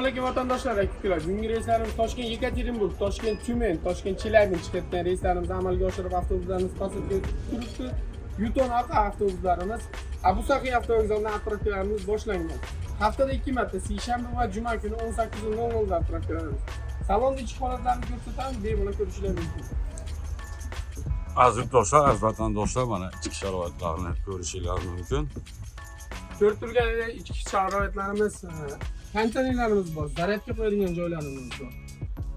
Alaykum, vatandoshlar, aka-ukalar. Bugungi reyslarimiz Toshkent Yekaterinburg, Toshkent Tyumen, Toshkent Chelyabinsk chiqayotgan reyslarimizni amalga oshirib, avtobuslarimiz посадка turibdi. Yukon Arqa avtobuslarimiz Abu Saxiy avtovokzalidan отправка larimiz boshlangan. Haftada 2 marta, seshanba va juma kuni 18:00 da отправка larimiz. Salonda ichki holatlarni ko'rsatamiz, bemalol ko'rishinglar mumkin. Aziz yurtdoshlar, aziz vatandoshlar, mana ichki sharoitlarni ko'rishinglar mumkin. Ko'rib turgan ichki sharoitlarimiz, konditsionerlarimiz bor, zaryadka qo'yadigan joylarimiz bor.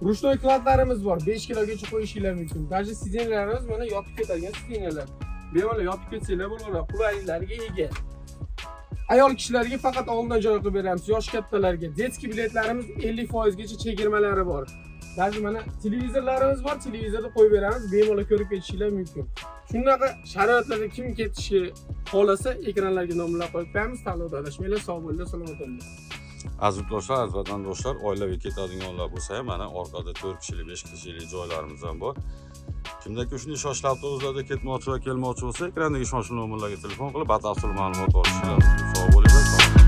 Ручной кладь larimiz bor, 5 kilogacha qo'yishinglar mumkin. Даже сиденья larimiz mana yotib ketadigan сиденья lar. Bemalol yotib ketsanglar bo'ladi, qulayliklarga ega. Ayol kishilarga faqat oldindan joy qilib beramiz, yosh kattalarga. Детский biletlarimiz 50% gacha chegirmalari bor. Даже mana televizorlarimiz bor, televizorni qo'yib beramiz, bemalol ko'rib ketishinglar mumkin. Shunaqa sharoitlarda kim ketishni xohlasa, ekranlarga nomerlar qo'yib qo'yamiz. Tanlovda adashmanglar, sog' bo'linglar, salomat bo'linglar. Aziz yurtdoshlar, aziz vatandoshlar, oilaviy ketadiganlar bo'lsa ham, mana orqada 4 kishilik, 5 kishilik joylarimiz ham bor. Kimdaki shunday ishonchli avtobuslarda ketmoqchi va kelmoqchi bo'lsa, ekrandagi ishonchli nomerlarga telefon qilib, batafsil ma'lumot olishinglar mumkin. Sog' bo'linglar, salomat.